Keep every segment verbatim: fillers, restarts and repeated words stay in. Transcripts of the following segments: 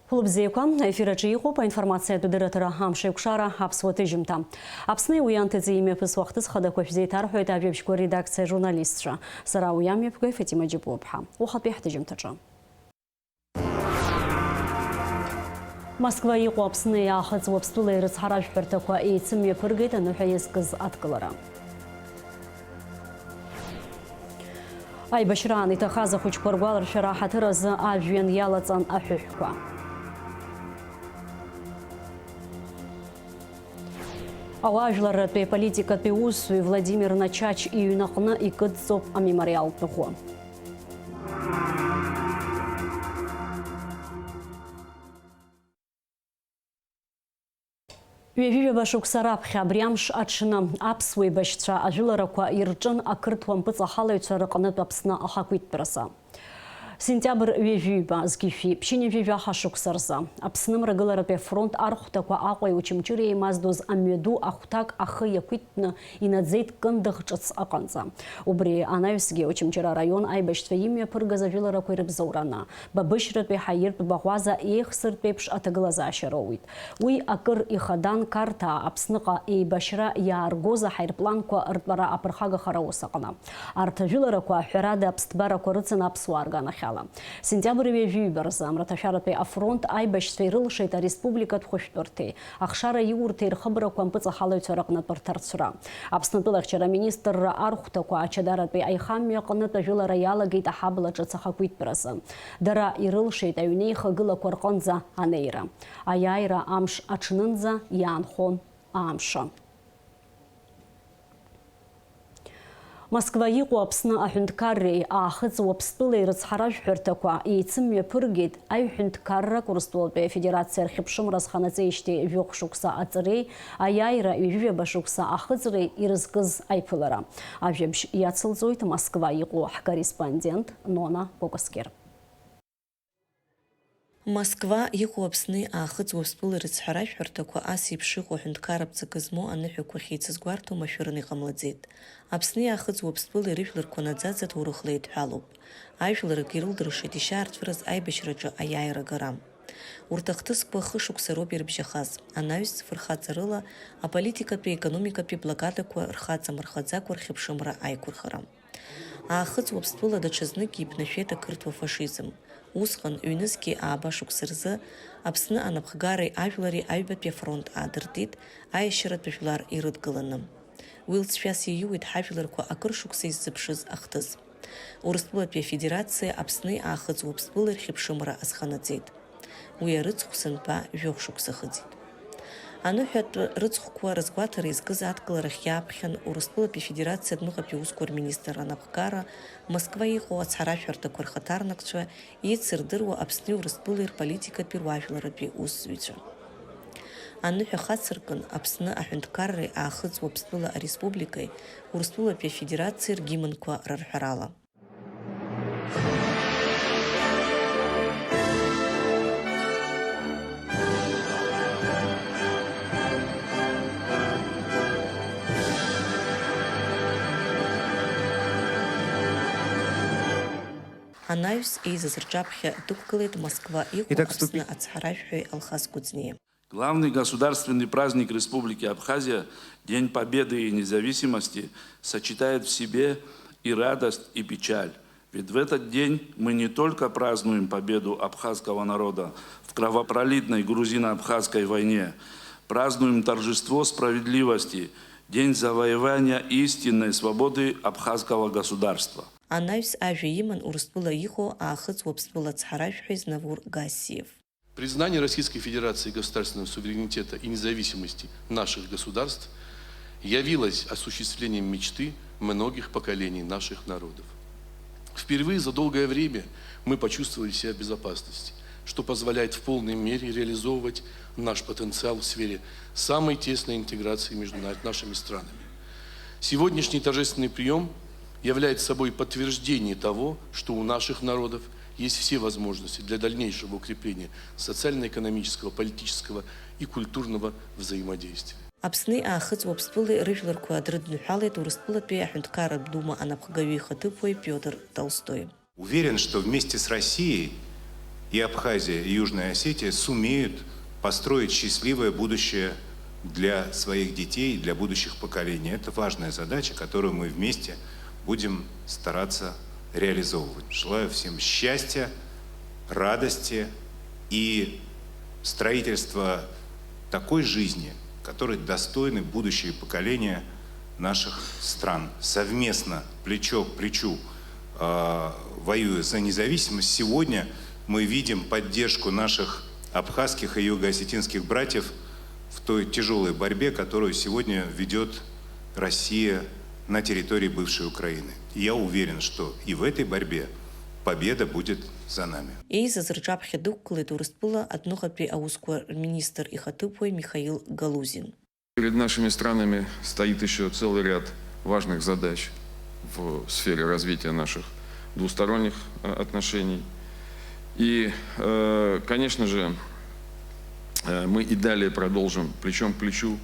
Хәылбзиақәа, аефир аҿы иҟоуп аинформациатә дырраҭара «Амшеикәшара» аԥсуа ҭыжьымҭа. Аԥсни уи анҭыҵи имҩаԥысуа ахҭыс хадақәа шәзеиҭарҳәоит ажәабжьқәа редакциа ажурналистцәа. Сара уи амҩаԥгаҩ Фатима Џьапуаԥҳа. Уахатәи ҳҭыжьымҭаҿы. Москва иҟоу Аԥсни Аахыҵ Уаԥстәылеи рыцҳаражәҳәарҭақәа еицымҩаԥыргеит аныҳәа иазкыз адкылара. Аибашьраан иҭахаз ахәыҷқәа ргәаларшәара аҳаҭыр азы ажәҩан иалаҵан аҳәыҳәқәа. Ауаажәларратәи аполитикатәи усзуҩ Владимир Начач иҩнаҟны икыдҵоуп амемориалтә ӷәы. Ҩажәижәаба шықәса раԥхьа абри амш аҽны аԥсуа еибашьцәа ажәыларақәа ирҿын ақырҭуа мпыҵахалаҩцәа рыҟнытә Аԥсны ахақәиҭтәразы. Сентиабр ҩажәиҩба, зқьи жәшәи ԥшьынҩажәи жәаха шықәса рзы Аԥсны Мрагыларатәи афронт архәҭақәа Аҟәеи Очамчыреи еимаздоз амҩаду ахәҭак ахы иақәиҭтәны инаӡеит кындыӷ ҿыц аҟынӡа. Убри анаҩсгьы Очамчыра араион аибашьцәа имҩаԥыргаз ажәыларақәа ирыбзоураны, Бабышьратәи ҳаиртә Баӷәаза еихсыртә еиԥш аҭагылазаашьа роуит. Уи акыр ихадан Қарҭаа Аԥсныҟа еибашьра иааргоз аҳаирпланқәа ртәара аԥырхагахара аус аҟны. Арҭ ажәыларақәа, ҳәарада, аԥсҭбарақәа рыцын аԥсуаа рганахьала. Сентиабр ҩажәиҩба рзы Амраҭашәаратәи афронт аибашьцәа ирылшеит ареспубликатә хәышәтәырҭеи, ахшара иурҭеи рхыбрақәа мпыҵахалаҩцәа рыҟнытә рҭарцәра. Аԥснытәыла ахьчара аминистрра архәҭақәа Ачадаратәи аихамҩа аҟнытә ажәылара иалагеит аҳабла ҿыц ахақәиҭтәразы. Дара ирылшеит аҩнеихагылақәа рҟынӡа анеира. Аиааира амш аҽнынӡа иаанхон амш. Москва иҟоу Аԥсны аҳәынҭқарреи Аахыҵ Уаԥстәылеи рыцҳаражәҳәарҭақәа еицымҩаԥыргеит аҩ-ҳәынҭқаррак Урыстәылатәи Афедерациа рхьыԥшымра зханаҵеижьҭеи жәохә шықәса аҵареи, аиааира ҩажәижәаба шықәса ахыҵреи ирызкыз аиԥылара. Ажәабжь иацылҵоит Москва иҟоу ҳкорреспондент Нона Кәакәасқьыр. Москва иҟоу Аԥсни Аахыҵ Уаԥстәылеи рыцҳаражәҳәарҭақәа ас еиԥш иҟоу аҳәынҭқарратә ҵакы змоу аныҳәақәа ахьеицызгәарҭо машәырны иҟамлаӡеит. Аԥсни Аахыҵ Уаԥстәылеи рыжәларқәа наӡаӡа ҭоурыхла еидҳәалоуп. Ажәларак ирылдыршеит ишьаарҵәыраз аибашьраҿы аиааира агара. Урҭ ахҭысқәа хышықәса роуп ирыбжьахаз, анаҩс фырхаҵарыла аполитикатәи, аекономикатәи блокадақәа рхаҵамырхаӡакәа рхьыԥшымра аиқәырхара. Аахыҵ Уаԥстәыла даҽазнык иԥнашәеит ақырҭуа фашизм. Усҟан, ҩнызқьи ааба шықәса рзы, Аԥсны анапхгареи ажәлари аҩбатәи афронт аадыртит, аиашьаратә жәлар ирыдгыланы. Уи лҵшәас ииуеит ҳажәларқәа акыр шықәса иззыԥшыз ахҭыс. Урыстәылатәи Афедерациа Аԥсни Аахыҵ Уаԥстәылеи рхьыԥшымра азханаҵеит. Уи арыцхә сынтәа жәохә шықәса ахыҵит. Аныҳәатә рыцхәқәа рызгәаҭара иазкыз адкыларахь иааԥхьан Урыстәылатәи Афедерациа адәныҟатәи аусқәа рминистр анапхгара Москва иҟоу ацҳаражәҳәарҭақәа рхаҭарнакцәа еицырдыруа Аԥсни Урыстәылеи рполитикатәи руаажәларратәи усзуҩцәа. Аныҳәа хацыркын Аԥсны аҳәынҭқарреи Аахыҵ Уаԥстәыла ареспубликеи Урыстәылатәи Афедерациеи ргимнқәа рарҳәарала. Анаҩс еизаз рҿаԥхьа дықәгылеит Москва иҟоу Итак, Аԥсны вступи- ацҳаражәҳәаҩ Алхас Кәыҵниа. Главный государственный праздник Республики Абхазия, День Победы и Независимости, сочетает в себе и радость, и печаль. Ведь в этот день мы не только празднуем победу абхазского народа в кровопролитной грузино-абхазской войне, празднуем торжество справедливости, день завоевания истинной свободы абхазского государства. Анаҩс ажәа иман Урыстәыла иҟоу Аахыҵ Уаԥстәыла ацҳаражәҳәаҩ Знавур Гассиев. Признание Российской Федерации государственного суверенитета и независимости наших государств явилось осуществлением мечты многих поколений наших народов. Впервые за долгое время мы почувствовали себя в безопасности, что позволяет в полной мере реализовывать наш потенциал в сфере самой тесной интеграции между на-, нашими странами. Сегодняшний торжественный приём является собой подтверждение того, что у наших народов есть все возможности для дальнейшего укрепления социально-экономического, политического и культурного взаимодействия. Аԥсни Аахыҵ Уаԥстәылеи рыжәларқәа дрыдныҳәалеит Урыстәылатәи аҳәынҭқарратә Дума анапхгаҩы ихаҭыԥуаҩ Пиотр Толстои. Уверен, что вместе с Россией И Абхазия, и Южная Осетия сумеют построить счастливое будущее для своих детей и для будущих поколений. Это важная задача, которую мы вместе будем стараться реализовывать. Желаю всем счастья, радости и строительства такой жизни, которой достойны будущие поколения наших стран. Совместно, плечо к плечу, э, воюя за независимость, сегодня мы видим поддержку наших абхазских и юго-осетинских братьев в той тяжелой борьбе, которую сегодня ведет Россия на территории бывшей Украины. И я уверен, что и в этой борьбе победа будет за нами. Еизаз рҿаԥхьа дықәгылеит Урыстәыла адәныҟатәи аусқәа рминистр ихаҭыԥуаҩ Михаил Галузин. Перед нашими странами стоит ещё целый ряд важных задач в сфере развития наших двусторонних, э, отношений. И, э, конечно же, э, мы и далее продолжим плечом к плечу,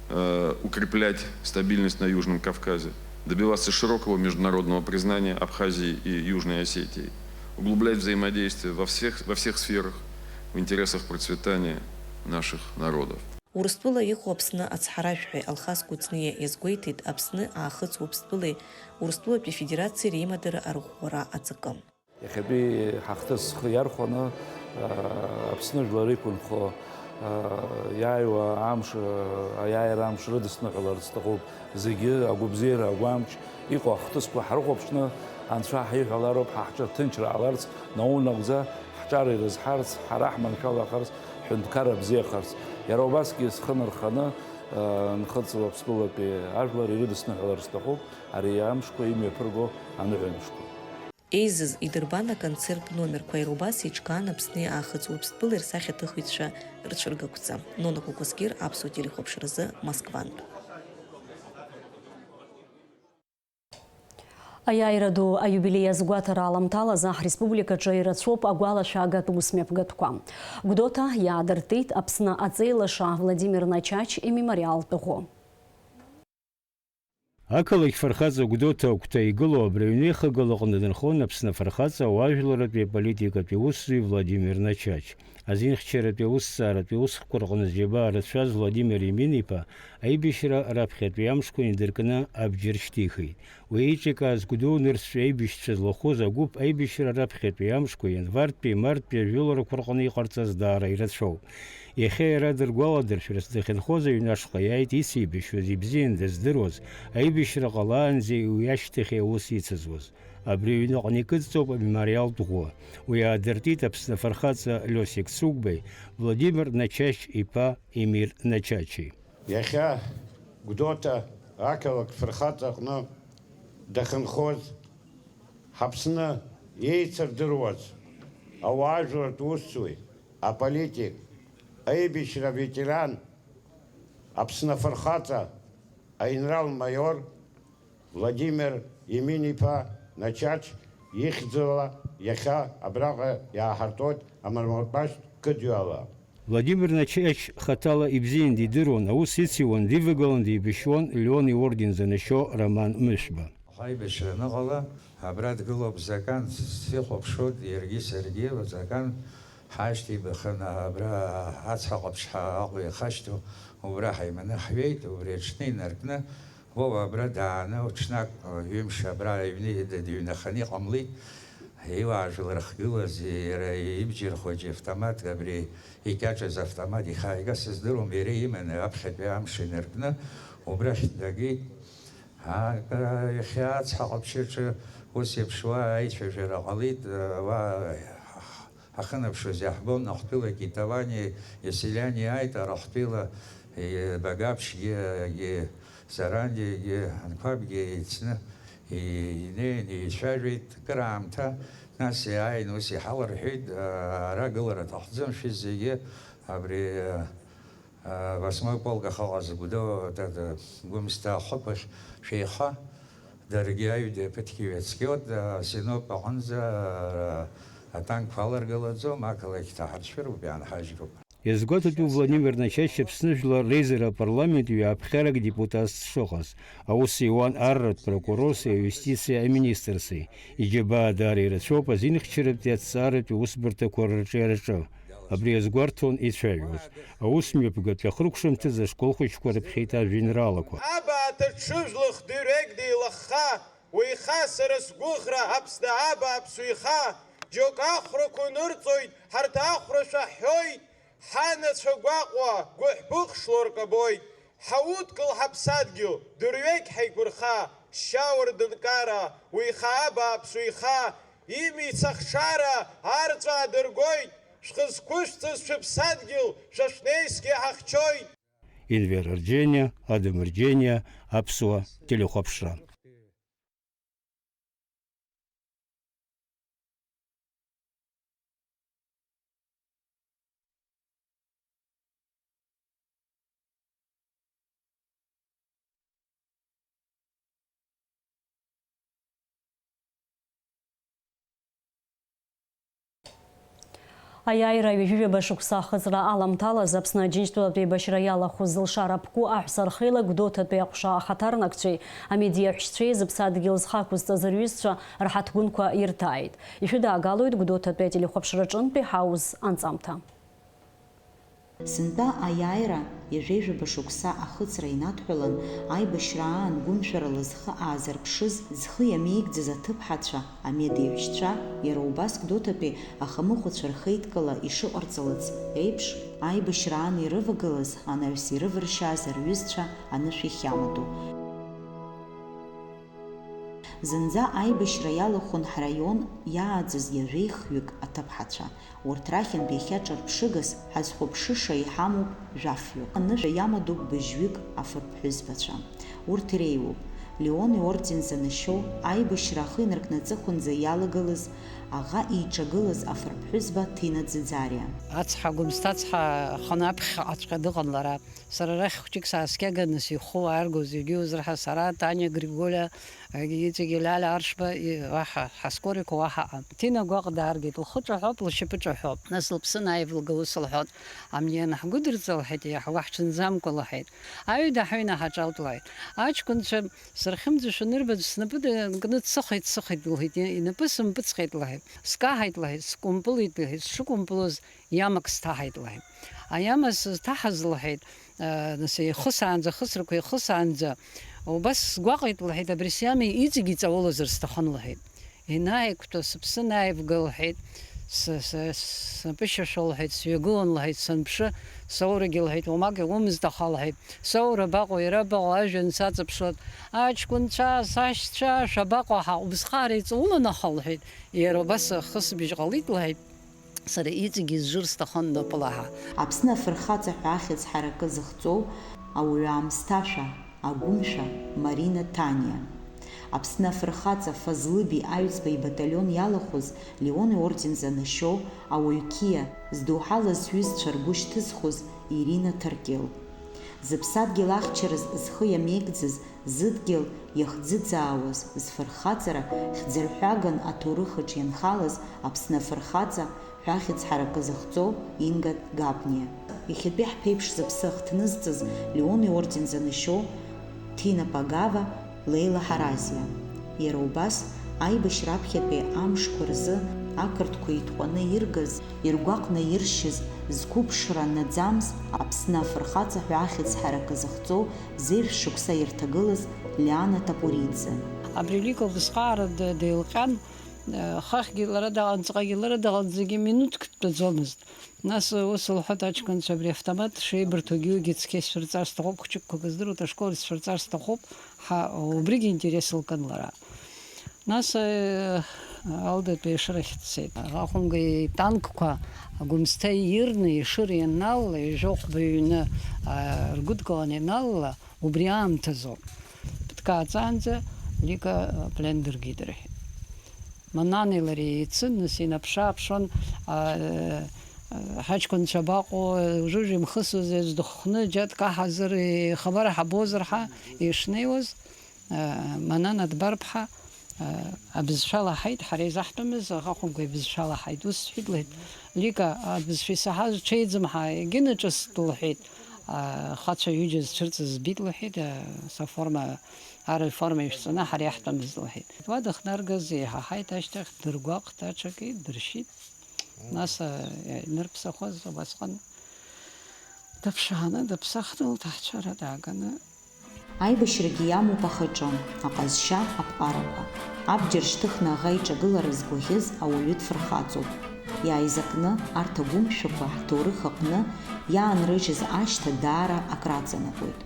э, укреплять стабильность на Южном Кавказе, добиваться широкого международного признания Абхазии и Южной Осетии, углублять взаимодействие во всех, во всех сферах в интересах процветания наших народов. Урыстәыла иҟоу Аԥсны ацҳаражәҳәаҩ Алхас Кәыҵниа иазгәеиҭеит Аԥсны Аахыҵ Уаԥстәылеи Урыстәылатәи Афедерациеи реимадара арӷәӷәара аҵакы. Иахьатәи ҳахҭыс зхы иархәаны, Аԥсны жәлар иқәынхо, иааиуа амш, аиааира амш рыдысныҳәаларц сҭахуп. Зегьы агәабзиара агәамч иҟоу ахҭысқәа ҳрыхәаԥшны, Анцәа ҳиҳәалароуп ҳа ҳҿы аҭынчра ҟаларц, наунагӡа ҳҿар ирызҳарц, ҳара ҳманшәалахарц, ҳҳәынҭқарра бзиахарц. Иара убасгьы схы нырханы, Нхыҵ Уаԥстәылатәи ажәлар ирыдысныҳәалар сҭахуп ари амшқәа имҩаԥырго аныҳәа мшқәа. Еизаз идырбан аконцерттә номерқәа, иара убас еиҿкаан Аԥсни Аахыҵ Уаԥстәылеи рсахьаҭыхҩцәа рцәыргақәҵа. Нона Кәакәасқьыр, Аԥсуа телехәаԥшразы, Москвантә. Аиааира ду аиубилеи азгәаҭара аламҭалаз ҳреспубликаҿы ирацәоуп агәалашәагатә усмҩаԥгатәқәа. Гәдоуҭа иаадыртит Аԥсны аҵеилаша Владимир Начач имемориалтә ӷәы. Ақалақь фырхаҵа Гәдоуҭа агәҭа игылоу абри аҩны ихагылаҟны дынхон Аԥсны афырхаҵа, ауаажәларратәи аполитикатәи усзуҩ Владимир Начач. Азинхьчаратәи аусҭҵааратәи усхкқәа рҟны зџьабаа рацәаз Владимир Емин-иԥа аибашьра раԥхьатәи амшқәа инадыркны абџьар шьҭихит. Уи еиҿикааз Гәдоу нырцәтәи аибашьцәа злахәыз агәыԥ аибашьра раԥхьатәи амшқәа, ианвартәи, марттәи ажәыларақәа рҟны иҟарҵаз даара ирацәоуп. Иахьа иара дыргәаладыршәарц дахьынхоз аҩны ашҟа иааит ицеибашьуаз, ибзиан дыздыруаз, аибашьра ҟалаанӡеи уи ашьҭахьи аус ицызуаз. Абри аҩныҟны икыдҵоуп амемориалтә ӷәы. Уи аадыртит Аԥсны афырхаҵа Лиосик Цыгәбеи Владимир Начач иԥа Емир Начачи. Иахьа Гәдоуҭа ақалақь фырхаҵаҟны дахьынхоз, ҳАԥсны еицырдыруаз ауаажәлартә усзуҩ, аполитик, аибашьра аветеран, Аԥсны афырхаҵа, аинрал-маиор Владимир Емин-иԥа Начач ихьӡала иахьа абраҟа иааҳартуеит амармуртәашьтә кыдҩала. Владимир Начач хаҭала ибзиан дидыруан, аус ициуан, дивагылан, деибашьуан Леон иорден занашьо Роман Мышәба. Аибашьра аныҟала, абра дгылоуп Закан, сихәаԥшуеит иаргьы саргьы, Закан ҳашьҭеибахын, абра ацҳа ҟаԥшь ҳа-, Аҟәа иахашьҭоу, убра ҳаиманы ҳҩеит, убри аҽны инаркны, уа абра дааны, ҽнак, ҩымш абра аҩны дыҩнаханы иҟамлеит, иуаажәлар ахьгылаз, иара ибџьар хәыҷы автомат, абри икьаҿыз автомат ихааига сыздыруам, иара иманы аԥхьатәи амш инаркны убрахь дагеит. Ак-, иахьа ацҳа ҟаԥшьаҿы ус еиԥш уа аицәажәара ҟалеит, уа ҳахьынаԥшуаз иаҳбон, Ахәтәылатәи Тавани, Иаселиани ааит, Арахәтәыла, Багаԥшьгьы, Зарандиагьы, Анқәабгьы еицны инеин еицәажәеит кыраамҭа, нас иааин ус иҳаларҳәеит, ара гылара аҭахӡам, шәызегьы абри Восьмой полк ахьыҟаз Гәдоу, тата, Гәымсҭа ахықәахь шәеиха, даргьы аҩ-, ԥыҭк иҩаскьоит, Синоп аҟынӡа атанкқәа аларгылаӡом, ақалақь ҭаҳарцәыроуп, иаанҳажьроуп. Иазгәаҭатәуп Владимир Начачи Аԥсны жәлар реизара апарламент ҩаԥхьарак депутатс дшыҟаз, аус иуан арратә прокурорси аиустициа аминистрси. Иџьабаа даара ирацәоуп азинхьчаратәи аҭҵааратәи усбарҭақәа рырҿиараҿы. Абри азгәарҭон ицәажәоз. Аус мҩаԥгатәи ахыркәшамҭазы ашкол хәыҷқәа рыԥхьеит ажәеинраалақәа. Абааҭа дҽыжәлах дырҩегь деилахха, уеиха сара сгәыӷра Аԥсны абааԥс уеиха, џьоук ахәрақәа унырҵоит, ҳарҭ ахәра шәаҳҳәоит, ҳанацәа гәаҟуа, гәыҳәԥыхшла уркабоит, ҳаудкыл ҳаԥсадгьыл, дырҩегь ҳаигәырха, шьауардынкара, уеиха абааԥс уеиха, имиц ахшара арҵәаа дыргоит, шәхы зқәышәҵаз шәыԥсадгьыл, шәа шәнеисгьы ҳахьчоит. Инвер Арџьениа, Адам Арџьениа, Аԥсуа телехәаԥшра. Аиааира ҩажәижәаба шықәса ахыҵра аламҭалаз Аԥсны Аџьынџьтәылатә еибашьра иалахәыз лшара Ԥку аҳәса рхеилак Гәдоуҭатәи аҟәша ахаҭарнакцәеи амедиаҳәшьцәеи зыԥсадгьыл зхы ақәызҵаз рҩызцәа рҳаҭгәынқәа ирҭааит. Ишәыдаагалоит Гәдоуҭатәи ателехәаԥшраҿынтәи ҳауз анҵамҭа. Сынтәа аиааира ҩажәижәаба шықәса ахыҵра инадҳәалан, аибашьра аан гәымшәарала зхы аазырԥшыз, зхы иамеигӡаз аҭыԥҳацәа, амедеиҳәшьцәа, иара убас Гәдоуҭатәи ахамыхәацәа рхеидкыла ишыҟарҵалац еиԥш, аибашьра аан ирывагылаз анаҩс ирывыршьааз рҩызцәа анышә иахьамадоу. Зынӡа аибашьра иалахәын ҳраион иааӡаз ҩажәеихҩык аҭыԥҳацәа. Урҭ рахьынтә иахьа ҿырԥшыгас ҳазхәаԥшыша иҳамоуп жәафҩык, анышә иамадоуп быжьҩык афырԥҳәызбацәа. Урҭ иреиуоуп Леон иорден занашьоу, аибашьра ахы инаркны аҵыхәанӡа иалагылаз, аӷа ииҿагылаз афырԥҳәызба Ҭина Ӡаӡариа. Ацҳа, Гәымсҭа ацҳа аханы аԥхьаҟаҵәҟьа дыҟан лара. Сара арахь хәҷык сааскьаганы сихәы уааргоз егьиузар ҳәа сара, Таниа, Григориа, егьи иҵегьы Лиалиа Аршба, и-, уаҳа, ҳаскорикәа уаҳа аҟан. Ҭина гәаҟ дааргеит, лхы ҿаҳәоуп, лшьапы ҿаҳәоуп. Нас лыԥсы анааивылга ус лҳәон, амни ианаҳгәыдырҵа, лҳәеит, иаҳ-, уаҳҽынӡамкәа, лҳәеит. Аҩада ҳаҩны ҳаҿалт, лҳәеит. Аҷкәынцәа сырхьымӡошәа анырбаӡ, снапы д-, кны дсыхеит, дсыхеит, лҳәеит, инапы сымпыҵҟьеит, лҳәеит. Скаҳаит, лҳәеит, скәымпылит, лҳәеит, сшыкәымпылыз, иамак сҭаҳаит, лҳәеит. Аиама сызҭаҳаз, лҳәеит, а, нас, ихысаанӡа, ахысрақәа ихысаанӡа, убас сгәаҟит, лҳәеит, абри сиама иҵегь иҵаулазар сҭахын, лҳәеит. Ианааиқәтәа, сыԥсы анааивга, лҳәеит, с-, с-, снапышьашәа, лҳәеит, сҩагылан, лҳәеит, санԥшы, соурагьы, лҳәеит, уамак иумызт, аха, лҳәеит, соура абаҟоу, иара абаҟоу, ажәҩан саҵаԥшуан, аҷкәынцәа, сашьцәа, шәабаҟоу, ҳа, убысҟак иҵаулан, аха, лҳәеит, иара убас ахысыбжь ҟалеит, лҳәеит. Сара иҵегьы изжыр сҭахын напылаҳа. Аԥсны афырхаҵа ҳәа ахьӡ ҳаракы зыхҵоу ауаҩы аамсҭашәа, агәымшәа, Марина Ҭаниа. Аԥсны афырхаҵа Фазлыби аҩӡба ибаталион иалахәыз Леон иорден занашьоу ауаҩ қьиа, здоуҳалаз сҩызцәа ргәы шьҭызхуаз Ирина Ҭаркьыл. Зыԥсадгьыл ахьчараз зхы иамеигӡаз, зыдгьыл иахӡыӡаауаз, зфырхаҵара хьӡырҳәаган аҭоурыхаҿ ианхалаз Аԥсны афырхаҵа ҳәа ахьӡ ҳаракы зыхҵоу Инга Габниа. Иахьатәи ҳԥеиԥш зыԥсы ахҭнызҵаз Леон иорден занашьоу Ҭина Пагава, Леила Ҳаразиа. Иара убас, аибашьра аԥхьатәи амшқәа рзы ақырҭқәа итҟәаны иргаз, иргәаҟны иршьыз, зқәыԥшра наӡамз Аԥсны афырхаҵа ҳәа ахьӡ ҳаракы зыхҵоу зежә шықәса ирҭагылаз Лиана Тапуриӡе. Абри Лика убысҟаара д-, деилҟьан, э, хыхьгьы лара дыҟан, ҵҟагьы лара дыҟан, зегьы минуҭк дтәаӡомызт. Нас ус лҳәоит аҷкәынцәа, абри автомат шеибырҭогьы уигьы цқьа исшәырҵар сҭахуп, хәҷыкқәак здыруеит, ашкол исшәырҵар сҭахуп, ҳа, убригьы интерес лкын лара. Нас, э, Алдатәи Ешырахь дцеит. Ахәымга итанкқәа Гәымсҭа ирны Ешыра ианалла, ҩажәа хәба ҩны, а, ргәыдкыланы ианалла, убри аамҭазоуп. Ԥыҭк ааҵаанӡа Лика, а, плен дыргеит рҳәеит. Мананеи лареи еицын, нас инаԥшы-ааԥшуан, а, а, ҳаҷкәынцәа абаҟоу, ужужа имхысыз, еиҵдыххны џьа дкаҳазар, ихабар ҳабозар ҳәа ишнеиуаз, а, Манана Дбарԥҳа Абызшәа лаҳаит, ҳара изаҳтәымыз ахәымга ибызшәа лаҳаит. Ус сҳәеит, лҳәеит, Лика, абызшәа исаҳаз ҽеиӡам ҳәа егьынаҿыст, лҳәеит. Ахацәа ҩыџьа зцәырҵыз збеит, лҳәеит, са форма, ара форма ишәҵаны ҳара иаҳтәымыз, лҳәеит. Уа дыхнаргаз еиҳаҳаит, ашьҭахь дыргәаҟт, аҽакы дыршьит. Нас, инырԥсахуаз убасҟан дыԥшааны, дыԥсахны лҭаацәара дааганы. Аибашьрагьы иамоуп ахаҿы, аҟазшьа, аԥҟарақәа. Абџьар шьҭыхны аӷа иҿагылара згәаӷьыз ауаҩы дфырхаҵоуп. Иааизакны арҭ агәымшәақәа ҳҭоурых аҟны иаанрыжьыз ашьҭа даара акраҵанакуеит.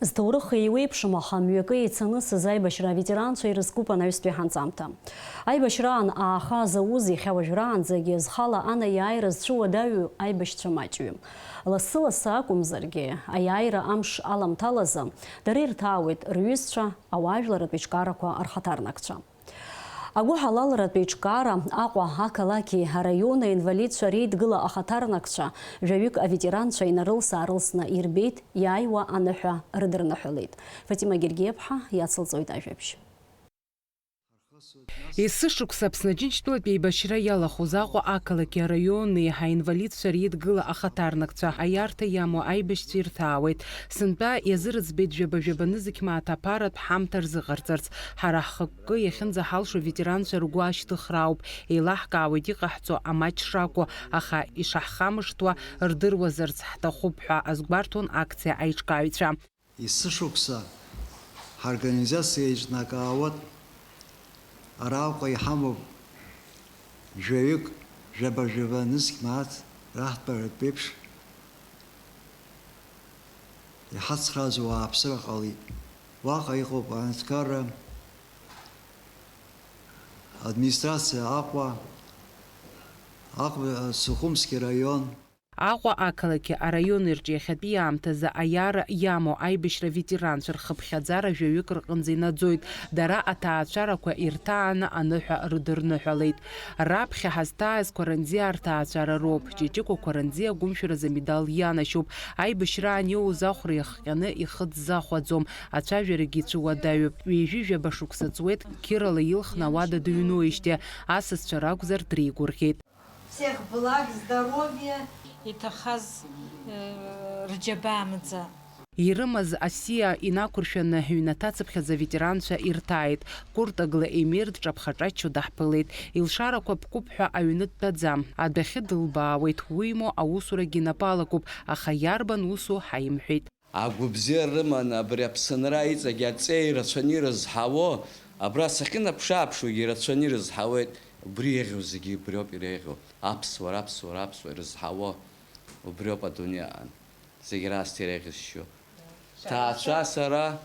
Зҭоурых еиуеиԥшым, аха мҩакы еицанысыз аибашьра аветеранцәа ирызкуп анаҩстәи ҳанҵамҭа. Аибашьраан ааха зауз иахьа уажәраанӡагьы зхала анаиааира зцәыуадаҩу аибашьцәа маҷҩым. Лассы-лассы акәымзаргьы, аиааира амш аламҭалазы дара ирҭаауеит рҩызцәа, ауаажәларратә еиҿкаарақәа рхаҭарнакцәа. Агәыҳалалратә еиҿкаара Аҟәа ақалақьи араиони аинвалидцәа реидгыла ахаҭарнакцәа, жәаҩык аветеранцәа инарылс-аарылсны ирбеит, иааиуа аныҳәа рыдырныҳәалеит. Фатима Гергиаԥҳа иацылҵоит ажәабжь. Есышықәса Аԥсны Аџьынџьтәылатә еибашьра иалахәыз Аҟәа ақалақьи араиони аинвалидцәа реидгыла ахаҭарнакцәа аиарҭа иамоу аибашьцәа ирҭаауеит. Сынтәа иазырӡбеит жәаба-жәаба нызқь мааҭ аԥаратә ҳамҭа рзыҟарҵарц. Ҳара ҳхықәкы иахьынӡаҳалшо аветеранцәа ргәы ашьҭыхра ауп. Еилаҳкаауеит иҟаҳҵо амаҷ шакәу, аха ишаҳхамышҭуа рдыруазарц ҳҭахуп ҳәа азгәарҭон акциа аиҿкааҩцәа. Есышықәса ҳорганизациа еиҿнакаауеит. Араҟа иҳамоуп жәаҩык, жәаба-жәаба нызқь мааҭ раҳҭаратә еиԥш иҳацхрааз ауааԥсыра ҟалеит. Уаҟа иҟоуп аҳәынҭқарра администрациа Аҟәа, Аҟәа, Сухумски раион. Аҟәа ақалақьи араиони рҿы иахьатәи аамҭазы аиаара иамоу аибашьра ветеранцәа рхыԥхьаӡара жәаҩык рҟынӡа инаӡоит. Дара аҭаацәарақәа ирҭааны аныҳәа рыдырныҳәалеит. Раԥхьа ҳазҭааз Қәаранӡиа рҭаацәара роуп. Ҷыҷыкәа Қәаранӡиа агәымшәаразы амедал ианашьоуп. Аибашьраан иоуз ахәра иахҟьаны ихы дзахәаӡом. Ацәажәарагьы ицәуадаҩуп. Ҩажәи жәаба шықәса ҵуеит, қьырала илхны ауада дыҩноижьҭеи, асасцәа ракәзар дреигәырӷьеит. Всех благ, здоровья. Иҭахаз, э, рџьабаамӡа. Ирымаз асиа инақәыршәаны ҩнаҭацыԥхьаӡа аветеранцәа ирҭааит. Кәыртагла Емир дҿаԥха-ҿаччо даҳԥылеит. Илшарақәа ԥкуп ҳәа аҩны дтәаӡам. Адәахьы дылбаауеит, уимоу аусурагьы инапы алакуп, аха иарбан усу ҳаимҳәеит. Агәыбзиара рыманы абри Аԥсынра иҵегь аҵеи рацәаны ирызҳауо, абра сахьынаԥшы-ааԥшуагьы ирацәаны ирызҳауеит, убри еиӷьу зегьы убриоуп иреиӷьу, аԥсуара, аԥсуара, аԥсуара ирызҳауо убриоуп адунеи аҟны зегь раасҭа иреиӷьасшьо. Ҭаацәа сара,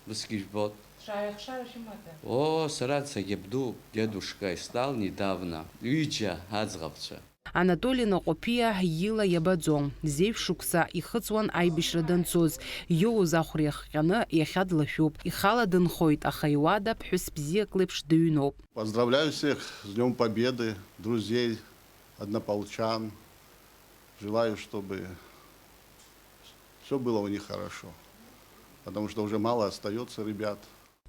усгьы жәбоит. Шаҩ-, шаҩ-, шәымада? О, сара сагьабду, дедушка истал недавно, ҩыџьа аӡӷабцәа. Анатоли Наҟәаԥиа ила иабаӡом. Зеижә шықәса ихыҵуан аибашьра данцоз. Иоуз ахәра иахҟьаны иахьа длашәуп. Ихала дынхоит, аха иуада ԥҳәыс бзиак леиԥш дыҩноуп. Поздравляю всех с Днём Победы, друзей, однополчан. Желаю, чтобы всё было у них хорошо, потому что уже мало остаётся ребят.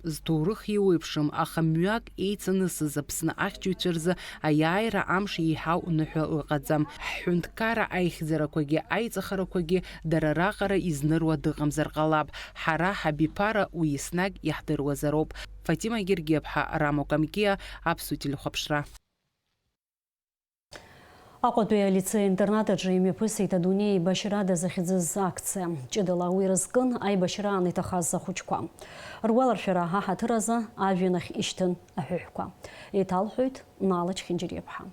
Зҭоурых иеиуеиԥшым, аха мҩак еицанысыз Аԥсны ахьчаҩцәа рзы аиааира амш еиҳау ныҳәа ыҟаӡам. Ҳҳәынҭқарра аихьӡарақәагьы аиҵахарақәагьы дара раҟара изныруа дыҟамзар ҟалап. Ҳара ҳабиԥара уи еснагь иаҳдыруазароуп. Фатима Гергиаԥҳа, Рамо Камкиа, Аԥсуа телехәаԥшра. Аҟәатәи алицеи-интернат аҿы имҩаԥысит адунеи еибашьрада захьӡыз акциа. Ҷыдала уи рызкын аибашьраан иҭахаз ахәыҷқәа. Ргәаларшәара аҳаҭыр азы ажәҩанахь ишьҭын аҳәыҳәқәа. Еиҭалҳәоит Нала Чхинџьыриаԥҳа.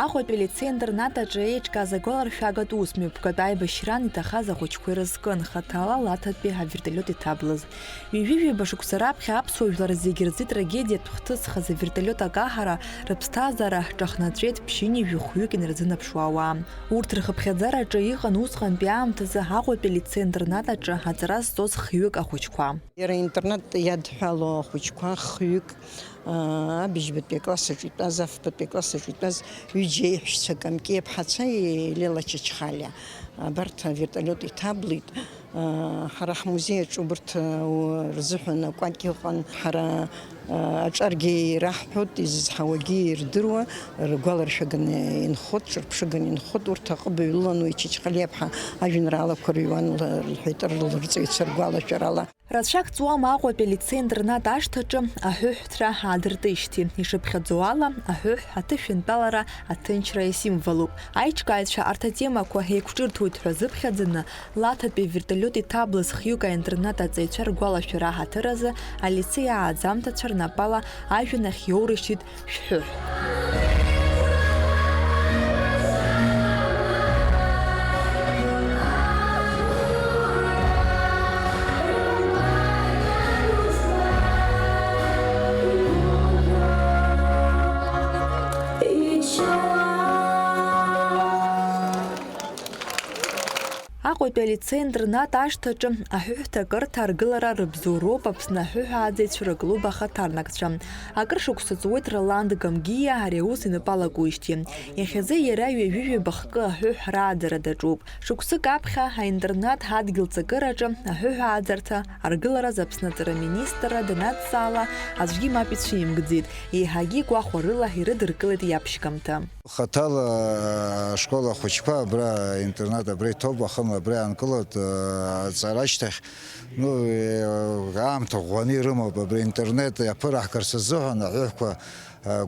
Аҟәатәи алицеи-интернат аҿы еиҿкааз агәаларшәагатә ус мҩаԥгатә аибашьраан иҭахаз ахәыҷқәа ирызкын, хаҭала Лаҭатәи авертолиот иҭаблыз. Ҩажәи жәаба шықәса раԥхьа аԥсуа жәлар зегьы рзы трагедиатә хҭысхаз авертолиот акаҳара рыԥсҭазаара ҿахнаҵәеит ԥшьынҩажәи хәҩык инарзынаԥшуа ауаа. Урҭ рхыԥхьаӡараҿы иҟан усҟантәи аамҭазы Аҟәатәи алицеи-интернат аҿы аҵара зҵоз хҩык ахәыҷқәа. Иара интернат иадҳәалоу ахәыҷқәа хҩык, аа, абыжьбатәи акласс аҿы итәаз, афбатәи акласс аҿы итәаз ҩыџьа еиҳәшьцәа Камки иаԥҳацәа, Лела Чачхалиа. Абарҭ авертолиот иҭаблит. Ҳара ҳмузеи аҿы убырҭ рзыҳәан акәакь ыҟан. Ҳара аҿаргьы ираҳҳәоит, изызҳауагьы ирдыруа, ргәаларшәаганы инхоит, ҿырԥшыганы инхоит. Урҭ аҟыбаҩ лылан уи Чачхалиа иаԥҳа ажәеинраалақәа рыҩуан, лҳәеит, рылырҵаҩцәа ргәалашәарала. Рацәак ҵуама Аҟәатәи алицеи-интернат ашҭаҿы аҳәыҳәҭра аадыртижьҭеи? Ишыԥхьаӡо ала, аҳәыҳә аҭышәынтәалара аҭынчра исимволуп. Аиҿкааҩцәа арҭ атемақәа еиқәҿырҭуеит ҳәа зыԥхьаӡаны, Лаҭатәи авертолиот иҭаблыз хҩык аинтернат аҵаҩцәа ргәалашәара аҳаҭыр азы алицеи ааӡамҭацәа рнапала ажәҩан ахь иоурышьҭит шәҳәыҳә. Аҟәатәи алицеи-интернат ашҭаҿы аҳәыҳәҭакырҭа аргылара рыбзоуроуп Аԥсны аҳәыҳәааӡаҩцәа рыклуб ахаҭарнакцәа. Акыр шықәса ҵуеит Роланд Гамгиа ари аус инапы алакуижьҭеи. Иахьазы иара ҩажәи жәаба хкы аҳәыҳә рааӡара даҿуп. Шықәсык аԥхьа аинтернат ҳадгьыл ҵакыраҿы аҳәыҳәааӡарҭа аргылараз Аԥсны аҵара министрра данадҵаала, аӡәгьы мап ицәимгӡеит, еиҳагьы гәахәарыла ирыдыркылеит иаԥшьгамҭа. Хаҭала ашкол ахәыҷқәа абра аинтернат абра иҭоуп, уахынла абра иаанкылоит, аҵара ашьҭахь, ну, аамҭа ӷәӷәаны ирымоуп, абри интернет иаԥыраҳгарц азыҳәан аҳәыҳәқәа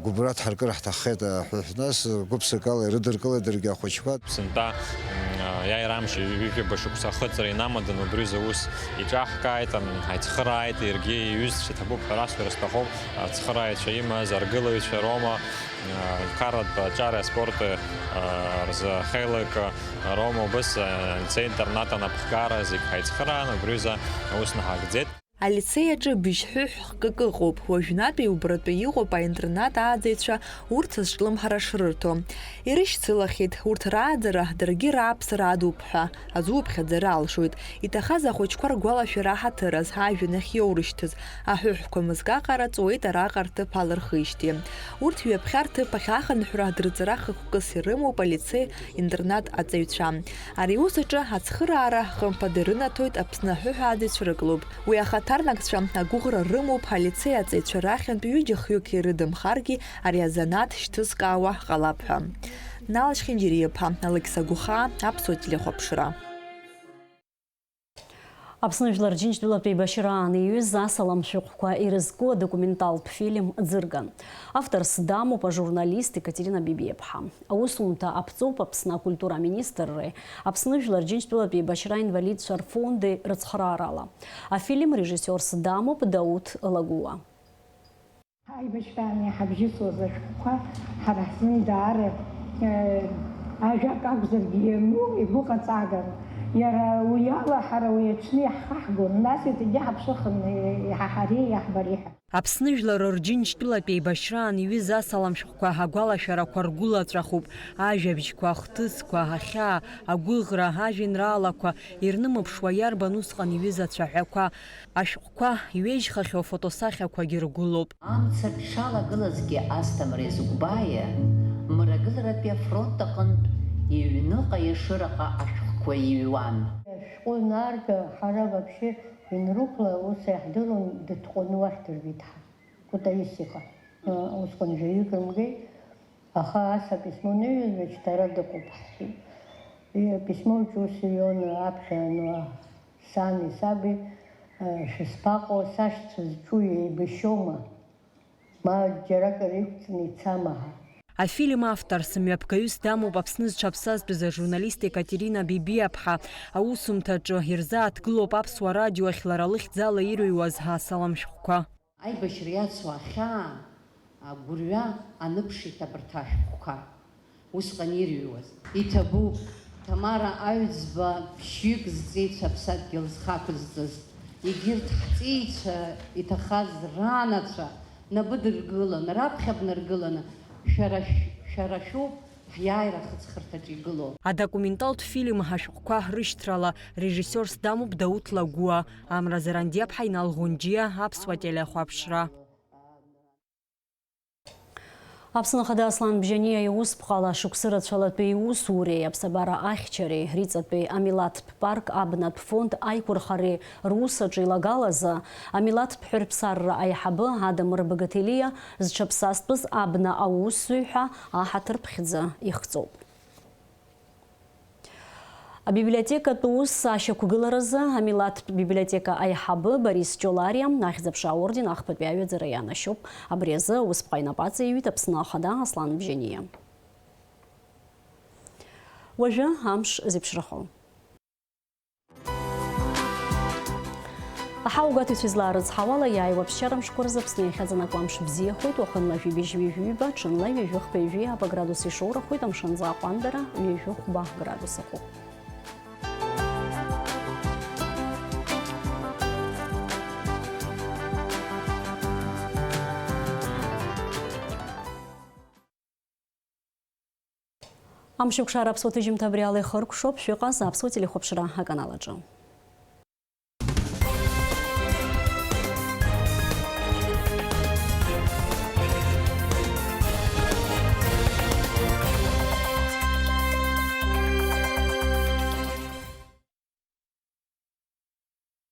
гәыбра дҳаркыр ҳҭаххеит, аҳәыҳә, нас гәыԥсыкала ирыдыркылеит даргьы ахәыҷқәа. Сынтәа, м, иааира амш ҩажәи жәаба шықәса ахыҵра инамаданы убри азы аус иҿаҳкааит, м, ҳаицхырааит, иаргьы иҩызцәа иҭабуп ҳәа расҳәара сҭахуп, ацхырааҩцәа имаз аргылаҩцәа роума, Аҳәынҭқарратә аҿареи аспорти, а, рзы ахеилак, а, роума убыс, а, алицеи-интернат анапхгара зегь ҳаицхыраан, убри рзы аус наҳагӡеит. Алицеи аҿы быжьҳәыҳә хкык ыҟоуп, уажәнатәи убратәы иҟоуп аинтернат ааӡаҩцәа урҭ азҿлымҳара шрырҭо. Ирышьцылахьеит, урҭ рааӡара даргьы рааԥсара адуп ҳәа. Аӡәы уԥхьаӡара алшоит. Иҭахаз ахәыҷқәа ргәалашәара аҳаҭыр азы ажәҩан ахь иоурышьҭыз, аҳәыҳәқәа мызкы аҟара ҵуеит араҟа рҭыԥ алырхижьҭеи. Урҭ ҩаԥхьа рҭыԥ ахь ахынҳәра дырҵара хықәкыс ирымоуп алицеи-интернат аҵаҩцәа. Ари аус аҿы ацхыраара хымԥада ирынаҭоит Аԥсны аҳәыҳәааӡаҩцәа рыклуб. Уи ахаҭарнакцәа агәыӷра рымоуп алицеи аҵаҩцәа рахьынтә ҩыџьа-хҩык ирыдымхаргьы ари азанааҭ шьҭызкаауа ҟалап ҳәа. Нал Чхинџьириаԥҳа, Алықьса Гәыхаа, Аԥсуа телехәаԥшра. Аԥсны Жәлар Џьынџьтәылатә еибашьраан иҩыз асалам шәҟәқәа ирызку адокументалтә фильм ӡырган. Авторс дамоуп ажурналист Екатерина Бибиаԥҳа. Аусумҭа аԥҵоуп Аԥсны акультура аминистрреи Аԥсны Жәлар Џьынџьтәылатә еибашьра инвалидцәа рфонди рыцхраарала. Афильм режиссиорс дамоуп Дауҭ Лагәыуа. Аибашьраан иҳабжьысуаз ашәҟәқәа ҳара ҳзын даара, э, ажәак акәзаргьы иану игәыҟаҵаган. Иара уи ала ҳара уи аҽны иаҳхаҳгон, нас иҵегьы ҳаԥшыхын, э, иҳаҳари иаҳбари ҳәа. Аԥсны жәлар рџьынџьтәылатә еибашьраан иҩыз асалам шәҟәқәа агәалашәарақәа ргәылаҵәахуп, ажәабжьқәа, ахҭысқәа, ахьаа, агәыӷра, ажәеинраалақәа, ирнымыԥшуа иарбан усҟан иҩыз ацәаҳәақәа, ашәҟәқәа иҩежьхахьоу афотосахьақәагьы ргәылоуп. Амца дшалагылазгьы Асҭамыр Езыгәбаиа Мрагыларатәи афронт аҟынтә иҩныҟа Ешыраҟа ашәҟәқәа иҩуан. Ашәҟәы анаарга, ҳара вообще инрықәла ус иаҳдыруан, дытҟәаны уахь дырбеит ҳа, Кутаис иҟа. Усҟан жәаҩык рымгеит. Аха ас аписьмо ныҩуеит, дара дыҟоуп ҳҳәеит. Аписьмо аҿы ус иҩуан аԥхьа, ну, сани саби, шәысԥаҟо, сашьцәа зҿу еибашьома, ма џьаракыр иқәҵны ицама ҳәа. Афильм авторс, мҩаԥгаҩыс дамоуп Аԥсны зҽаԥсазтәыз ажурналист Екатерина Бибиаԥҳа. Аусумҭаҿы ирзааҭгылоуп Аԥсуа радио ахь лара лыхьӡала ирыҩуаз асалам шәҟәқәа. Аибашьра иацу ахьаа, агәырҩа аныԥшит абарҭ ашәҟәқәа. Усҟан ирыҩуаз. Иҭабуп, Ҭамара Аҩӡба ԥшьҩык зҵеицәа аԥсадгьыл зхақәызҵаз, егьырҭ ҳҵеицәа иҭахаз раанацәа набыдыргыланы, раԥхьа бнаргыланы, шәара шә-, шәара шәоуп ҳиааира ахыҵхырҭаҿы игылоу. Адокументалтә фильм ашәҟәқәа рышьҭрала режиссиорс дамоуп Дауҭ Лагәуа, Амра Зарандиаԥҳа, Инал Ӷәынџьиа, Аԥсуа телехәаԥшра. Аԥсны Ахада Аслан Бжьаниа иусԥҟала шықәсы рацәалатәи иусуреи аԥсабара ахьчареи, Риҵатәи амилаҭтә парк абнатә фонд аиқәырхареи рус аҿы илагалазы, амилаҭтә ҳәырԥсарра аиҳабы Адамыр Багаҭелиа зҽаԥсазтәыз абна аусзуҩ ҳәа аҳаҭырԥхьӡы ихҵоуп. Абиблиотекатә ус ашьақәгыларазы амилаҭтә библиотека аиҳабы Борис Ҷолариа ахьӡ-аԥша аорден ахԥатәи аҩаӡара ианашьоуп. Абри азы аусԥҟа инапы аҵаиҩит Аԥсны Ахада Аслан Бжьаниа. Уажәы амш зеиԥшрахо. Аҳауагәаҭаҩцәа излаарыцҳауала, иааиуа аԥсшьара мшқәа рзы Аԥсны иахьаҵанакуа амш бзиахоит, уахынла жәибжь ҩажәи ҩба, ҽынла ҩажәи хԥа ҩажәи аба градус ишоурахоит, амшынӡы аҟәандара ҩажәи хәба градус ахуп. Амшеикәшара аԥсуа ҭыжьымҭа абри ала ихыркәшоуп, шәыҟаз аԥсуа телехәаԥшра аканал аҿы.